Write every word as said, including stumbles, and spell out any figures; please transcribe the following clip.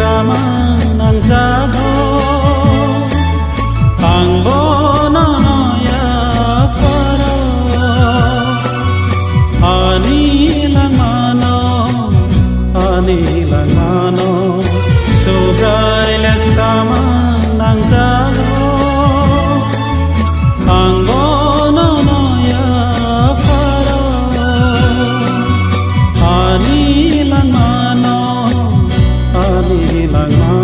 Samang nangjago, ang bono noya pharo. Ani langmano, ani langmano, Subrai le samang nangjago, ang bono noya pharo. Ani langmano, ani langmano.